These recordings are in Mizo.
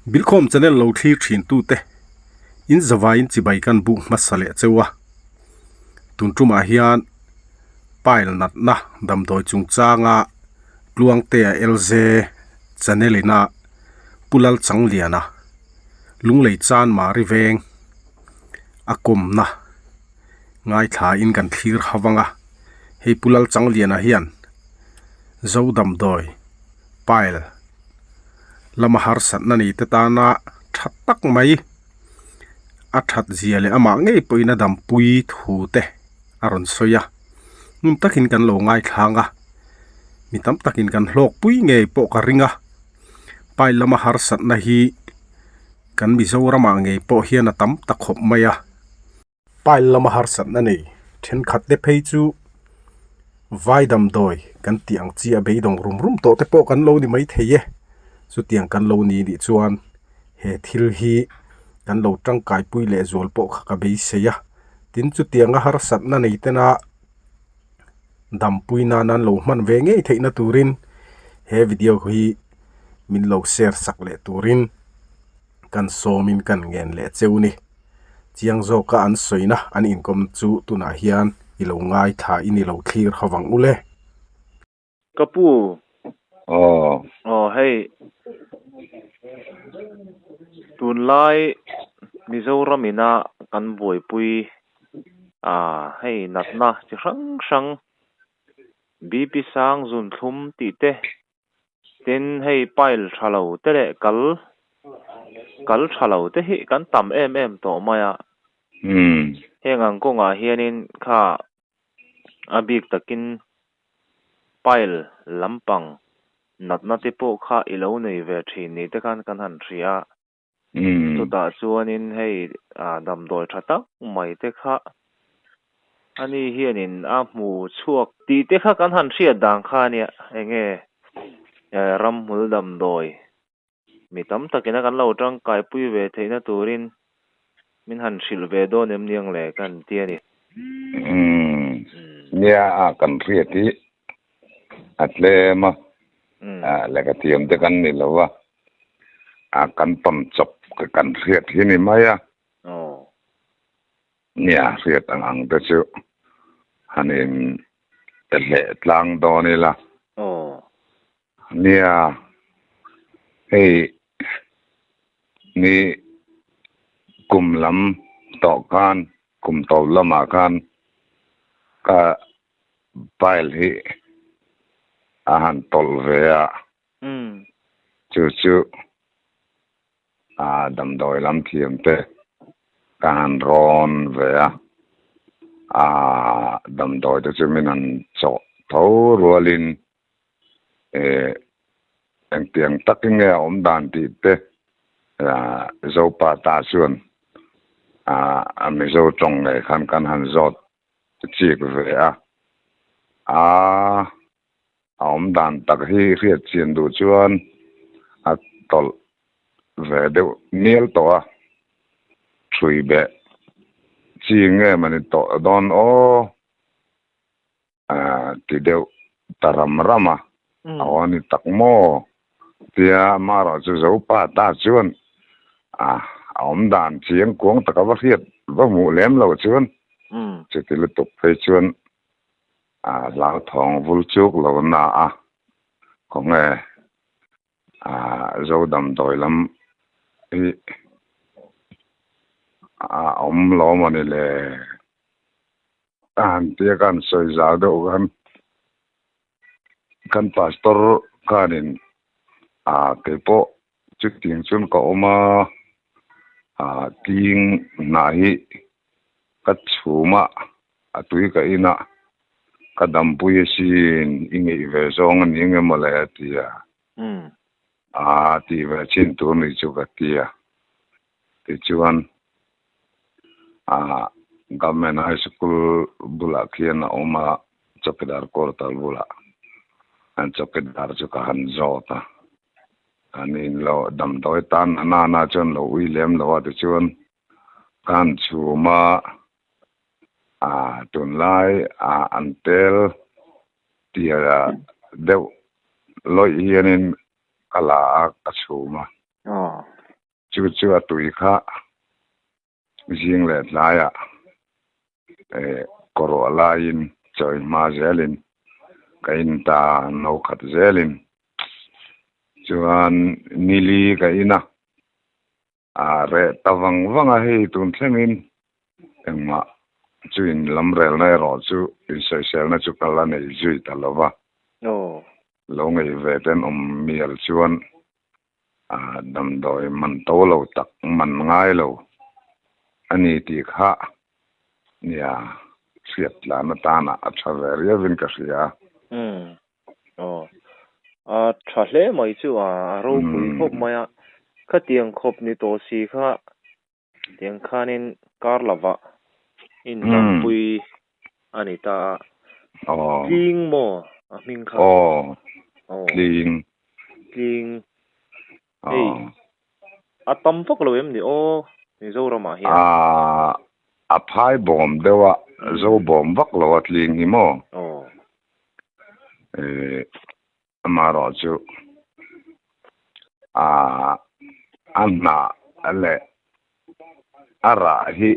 Bilkhawm channel lo thlir thin tute in zavaiin chibai kan buk hmasa leh cheu a. Tun tumah hian pile natna damdawi chungchanga Tluangtea LZ channel ina Pu Lalchangliana Lunglei Chan Mari Veng a kawmna ngaithla in kan thlir hauh ang a. Hei Pu Lalchangliana hian Zo damdawi pile lama harsatna nei te tana tha tak mai a that zia leh amah ngei pawhin a dampui thu te a rawn sawi a hmun takin kan lo ngaithlang a mi tam takin kan hlawk pui ngei pawh ka ring a pile lama harsatna hi kan Mizoramah ngei pawh hian a tam ta khawp mai a. Pile lama harsatna nei thenkhat te phei chu vai damdawi kan tih ang chi a beidawng rum rum tawh te pawh kan lo ni maithei e. Chutiang kan lo ni nih chuan he thil hi kan lo tangkai pui leh zual pawh kha ka beisei a. Tin chutianga harsatna nei tena dampui nan an lo hman ve ngei theihna turin he video hi min lo share sak leh turin kan sawmin kan ngen leh cheu ni. Chiang zawka an sawina an inkawm chu tunah hian i lo ngaithla in i lo thlir ho vang u le. Ka pu. Aw. Aw hei tunlai Mizoram ina kan buaipui ah hei natna chi hrang hrang BP sang zunthlum tih te Tin, hei pile tha lo te leh kal kal tha lo te hi kan tam em em tawh mai a. Heng ang kawngah hianin kha a bik takin pile lampang natna te pawh kha i lo nei ve thin ni te khan kan han hria a. Chutah chuanin hei damdawi tha tak mai te kha ani hianin a hmu chhuak tih te kha kan han hriat dan kha ania enge ramhmul damdawi mi tam takin a kan lo tangkaipui ve theihna turin min han hrilh ve dawn em niang le ka han ti a ni. Nia a kan hriat hi a tlem a, lehkha thiam te kan ni lo a, a kan tawn chawp kan hriat hi ni mai a. Nia hriat ang ang te chu han in hleh tlang dawn ila. Nia hei ni kum lam tawh khan kum tawp lamah khan ka pile hi a han tawlh ve a, chu chu a damdawi lam thiam te ka han rawn ve a, a damdawi te chu min han chawh tho rualin eh engtiang takin nge a awm dan tih te Zopa ta chuan a Mizo tawng ngei khan kan han zawt chik ve a, a a awm dan tak hi hriat chian duh chuan a tawlh ve deuh mial tawh a, ṭhui beh chi nge mawni tawh dawn aw. ti deuh ta ram ram a, a aw ni tak maw? Tia amaherawh chu Zopa ta chuan a awm dan chiang kuang taka va hriat va hmuh lem lo chuan chuti lutuk phei chuan a hlauthawng vul chuk lo na a, khawnge Zo damdawi lam hi a awm lo mawni le? A han tia ka han sawi zau deuh khan kan pastor khanin ah keipawh chutiang chuan ka awm a ah ting hnah hi ka chhum a a tui ka in a ka dampui asin i ngeih ve zawng a ni nge mawle a ti a ah tih ve chin tur ni chu ka ti a tichuan. ah government high school bulah khian a awm a chowkidar quarter bulah an chowkidar chu ka han zawt a an in lo damdawi tan a nana chuan lo ui lem lo a tichuan ka han chhum a ah tunlai ah an tel tia deuh lawih hianin ka la a ka chhum a. Chu chu a tui kha zing leh tlaiah kawruah laiin chawi hma zelin ka in ta no khat zelin chuan nili ka in a, a reh ta vang vang a hei tun thlengin engmah chu in lam relna erawh chu insawiselna chu ka la nei zui ta lo va, lo ngei ve ten awm mial chuan A damdawi man to lo tak man ngai lo a ni tih kha nia hriat tlan atana a tha ve riauin ka hria. Umm aw a tha hle mai chu a ropui khawp mai a, khatiang khawp ni tawh si kha tiang khanin kar lovah indampui a ni ta a. Aw. Tling maw a hming kha? Aw. Aw. Tling. Tling. Hei a tam vak lo em ni aw Mizoramah hian? A a phai bawm deuh a, zo bawm vak lo a tling hi maw? Aw. Eh amaherawh chu a a hnah leh a rah hi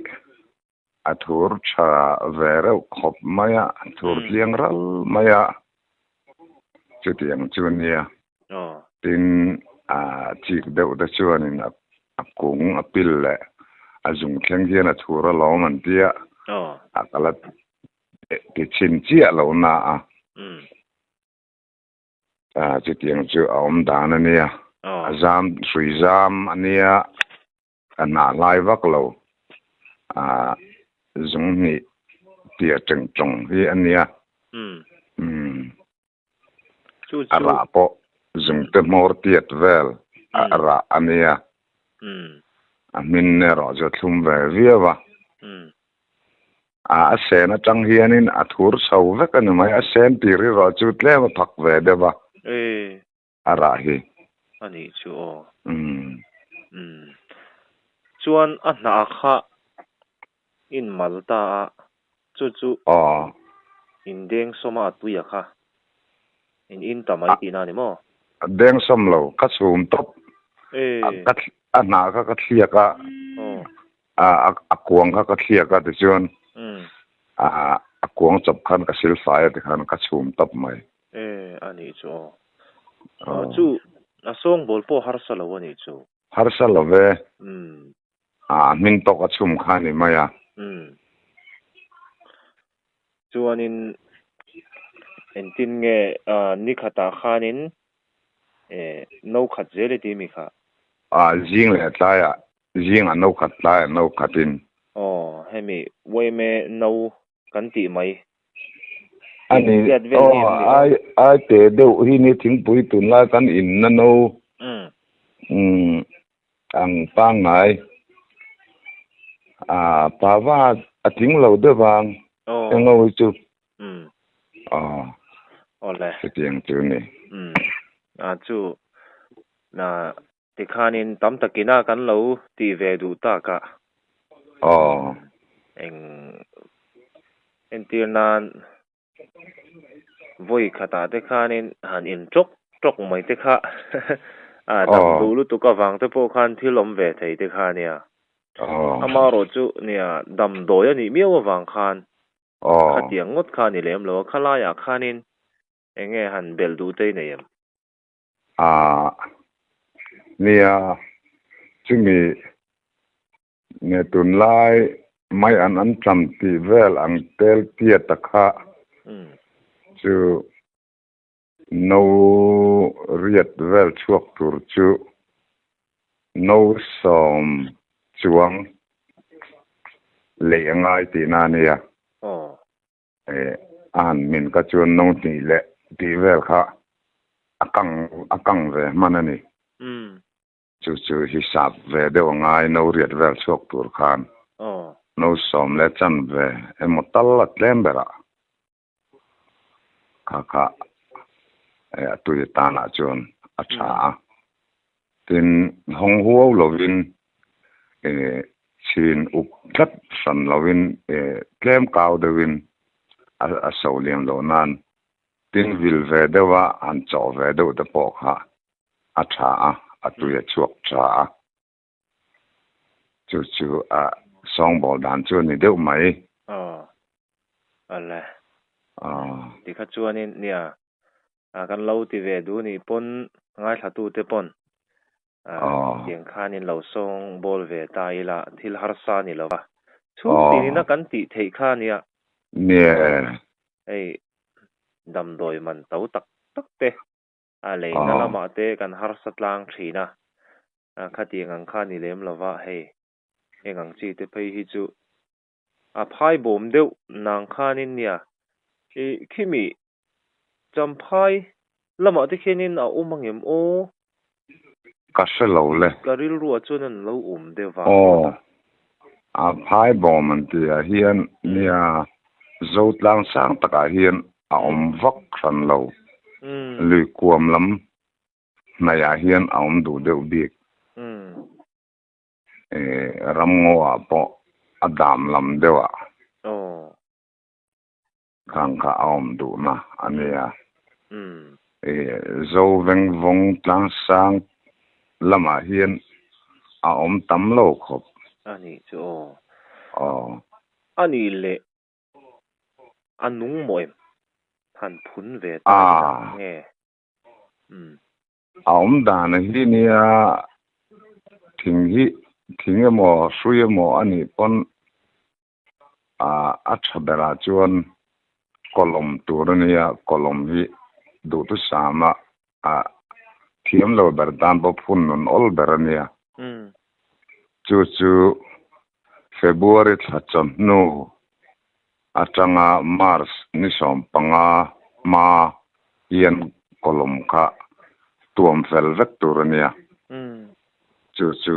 A thur tha ve reuh khawp mai a, thur tliang ral mai a, chutiang chu nia. Tin, a chik deuh te chuanin a kung a pil leh a zung thleng hian a thur alawm an ti a, a kal a ti chhin chiah lo na a. Chutiang chu a awm dan a nia, a zam hrui zam a nia. Ka hnah hlai vak lo ah zung hnih tia teng tawng hi a nia. Umm. A rah pawh zung te hmawr tiat vel a rah a nia. A hmin erawh chu a thlum ve viau a. A sen atang hianin a thur chho vek a ni mai. A sen tir erawh chu tlem a phak ve deuh a. a rah hi. A nih chu aw. Umm. Chuan a hnah kha in mal ta a, chu chu Aw. in deng sawm a a tui a kha. In in ta mai tihna a ni maw? A deng sawm lo, ka chhum tawp. Ee. A hnah kha ka thliak a, a kuang kha ka thliak a tichuan a kuang chawp khan ka silfai a tikhan ka chhum tawp mai. E, a nih chu aw. Aw chu a sawngbawl pawh harsa lo a nih chu. Harsa lo ve. Umm. A hming tawk a chhum kha a ni mai a. Umm. Chuanin engtin nge ni khatah khanin e no khat zel i ti mi kha? A zing leh tlaiah zingah no khat tlaiah no khatin. Aw hemi uaime no kan tih mai. A ni, aw, ai, ai te deuh hi ni thingpui tunlai kan in na no, umm, ang pangngai, ah, pava a tling lo deuh vang, eng aw hi chu, aw, chutiang chu ni. Umm, a chu, na Tikhanin tam takina kan lo tih ve duh tak a. Aw. Eng entir nan vawi khatah te khanin han in tawk tawk mai te kha a dam duh lutuk avang te pawh khan thil awm ve thei te kha nia. Amaherawh chu nia damdawi a nih miau avang khan khatiang ngawt kha a ni lem lo a, khalaiah khanin eng nge han belh duh te i nei em? A nia, chumi nge tunlai mai an an ṭam tih vel ang tel tiata kha chu no riat vel chhuak tur chu no sawm chuang leih a ngai tihna a nia. A han min ka chuan no hnih leh tih vel kha a kang a kang ve hman a ni. Chu chu hisap ve deuh a ngai no riat vel chhuak tur khan no sawm leh chan ve emaw tal a tlem berah kha kha a tui atanah chuan a tha a. Tin, hawng huau lovin chhin up tlat hran lovin tlem kau deuhin a so liam loh nan tin vil ve deuh a, han chawh ve deuh te pawh kha a tha a, a tui a chhuak tha a. Chu chu a sawngbawl dan chu a ni deuh mai. Aw. Awle. Aw. Tikha chuanin nia kan lo ti ve duh nih pawn ngaithlatute pawn tiang khanin lo sawngbawl ve ta ila thil harsa ni lo va. Chhung tinina kan tih theih kha nia. Nia. Hei damdawi man to tak tak te a leina lamah te kan harsa tlang thin a, khatiang ang kha ni lem lo va hei eng ang chi te phei hi chu a phai bawm deuh nang khanin nia i khimi champhai lamah te khianin a awm angem aw? Ka hre lo le. Ka rilruah chuan an lo awm deuh va. Aw, a phai bawm an tihah hian nia Zotlang sang takah hian a awm vak hran lo. Lui kuam lam hnaihah hian a awm duh deuh bik. Ramngaw ah pawh a dam lam deuh ah khang kha a awm duhna a nia. Zo vengvawng tlangsang lamah hian a awm tam lo khawp. A nih chu aw. Aw. A nih leh a nung maw em? Han phun ve ta ila nge? Umm. A awm dan hi nia thing hi thing emaw hrui emaw a nih pawn a tha berah chuan kawlawm tur a nia kawlawm hi duhthusam a a thiam lo ber tan pawh phun nun awl ber a nia chu chu February thla chawhnu atanga March ni 15 hma hian kawlawm kha tuam fel vek tur a nia. Chu chu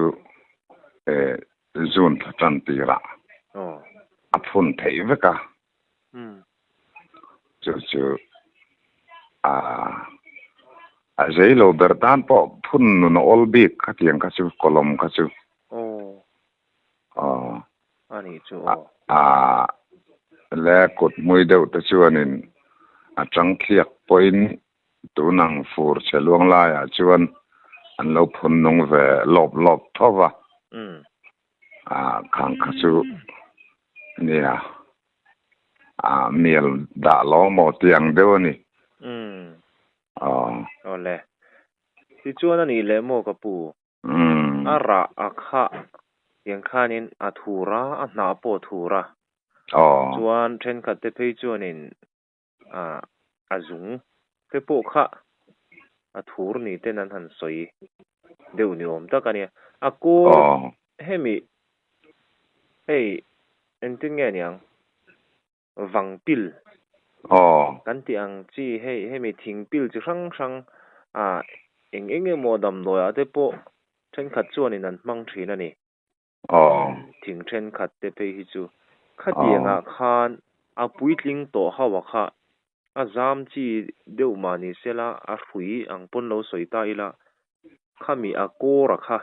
June thla tan tirah a phun theih vek a. Chu chu a zei lo ber tan pawh phun nun a awl bik khatiang kha chu kawlawm kha chu. Aw. A nih chu aw. A le kut hmui deuh te chuanin a chang thliak pawhin tunang fur chhe luang laiah chuan an lo phun nung ve lawp lawp tho va. A khang kha chu nia a mial dah lo maw tih ang deuh a ni. Aw. Aw le. Tichuan a nih leh maw ka pu? A rah a khah tiang khanin a thur a, a hnah pawh a thur a. Chuan thenkhat te phei chuanin a zung te pawh kha a thur ni ten an han sawi deuh ni awm tak a nia. A kawr hemi hei engtin nge niang? Vang pil kan tih ang chi hei hemi thing pil chi hrang hrang ah eng eng emaw damdawi ah te pawh thenkhat chuanin an hmang thin a ni. Thing thenkhat te phei hi chu khatiang ah khan a puitling tawh ho ah kha a zam chi deuh mah ni sela a hrui ang pawn lo sawi ta ila khami a kawr a kha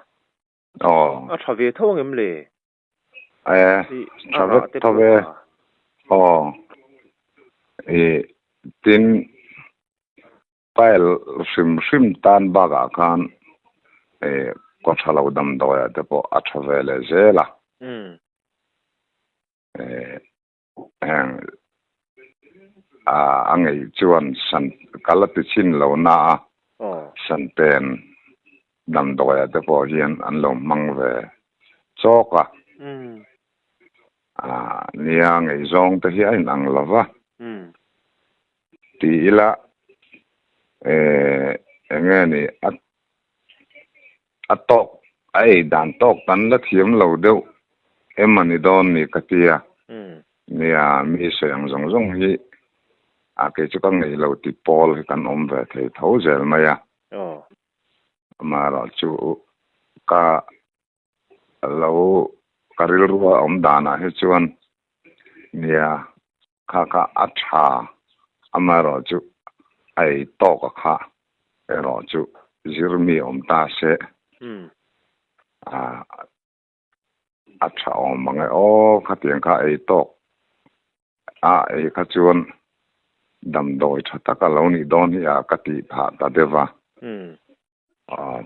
a tha ve tho ang em le? E, tha vek tho ve. Aw. I tin pile hrim hrim tan bakah khan e kaw tha lo damdawi ah te pawh a tha ve leh zel a. E heng a a ngei chuan san kal a ti chhin lo na a santen damdawi ah te pawh hian an lo hmang ve chawk a nia ngei zawng te hi a inang lo va ti ila eng nge ni a A tawk, a ei dan tawk tan la thiam lo deuh em a ni dawn ni ka ti a. Nia, mi sawi ang zawng zawng hi a kei chu ka ngei lo tih pawl hi kan awm ve thei tho zel mai a. Amaherawh chu ka lo ka rilrua awm danah hi chuan nia kha kha a tha amaherawh chu a ei tawk a kha erawh chu zir mi awm ta se a tha awm ang e aw khatiang kha ei tawk a ei kha chuan damdawi tha tak a lo nih dawn hi a ka tih phah ta deuh va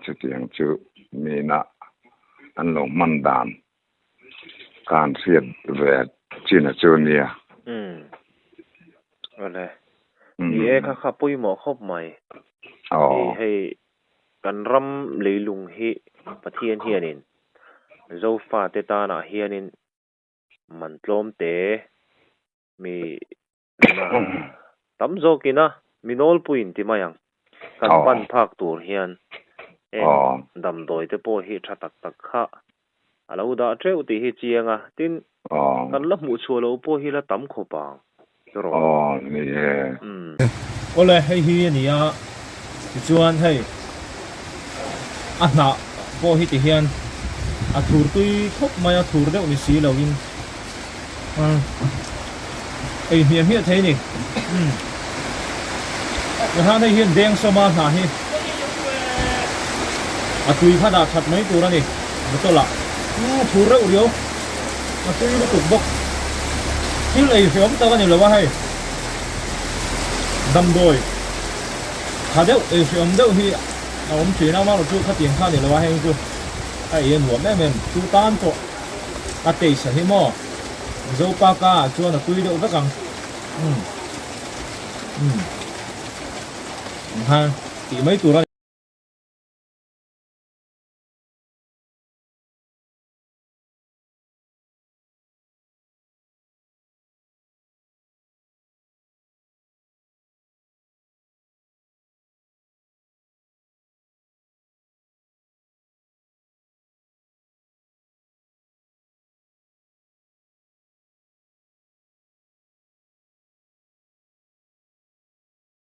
chutiang chu mina an lo hman dan. Ka han hriat ve chin a chu nia. Umm. Awle. Ni e kha kha pawimawh khawp mai. Aw. Hei kan ram leilung hi Pathian hianin Zofate tanah hianin man tlawm te mi tam zawkin a mi nawlpuiin ti mai ang. Kan pan phak tur hian heng damdawi te pawh hi tha tak tak kha a lo dah teuh tih hi chiang a, tin kan la hmuh chhuah loh pawh hi la tam khawp ang chu rawh. Awle hei hi a ni a, tichuan hei a hnah pawh hi tihian a thur tui khawp mai a, thur deuh ni si loin Ei hmiah hmiah thei ni. Umm. Tihian hei hian deng sawma hnah hi a tui kha dah that mai tur a ni bottle ah. Umm thur reuh riau. A tui lutuk bawk. Thil ei hreawm tak a ni lo a hei. Damdawi tha deuh ei hreawm deuh hi a awm thin a, amaherawhchu khatiang kha a ni lo a heng chu a ei a nuam em em. Chu tan pawh. A taste a hi maw? Mizo pa ka ah chuan a tui deuh vek ang. Umm. Umm. Enghan tih mai tur a ni.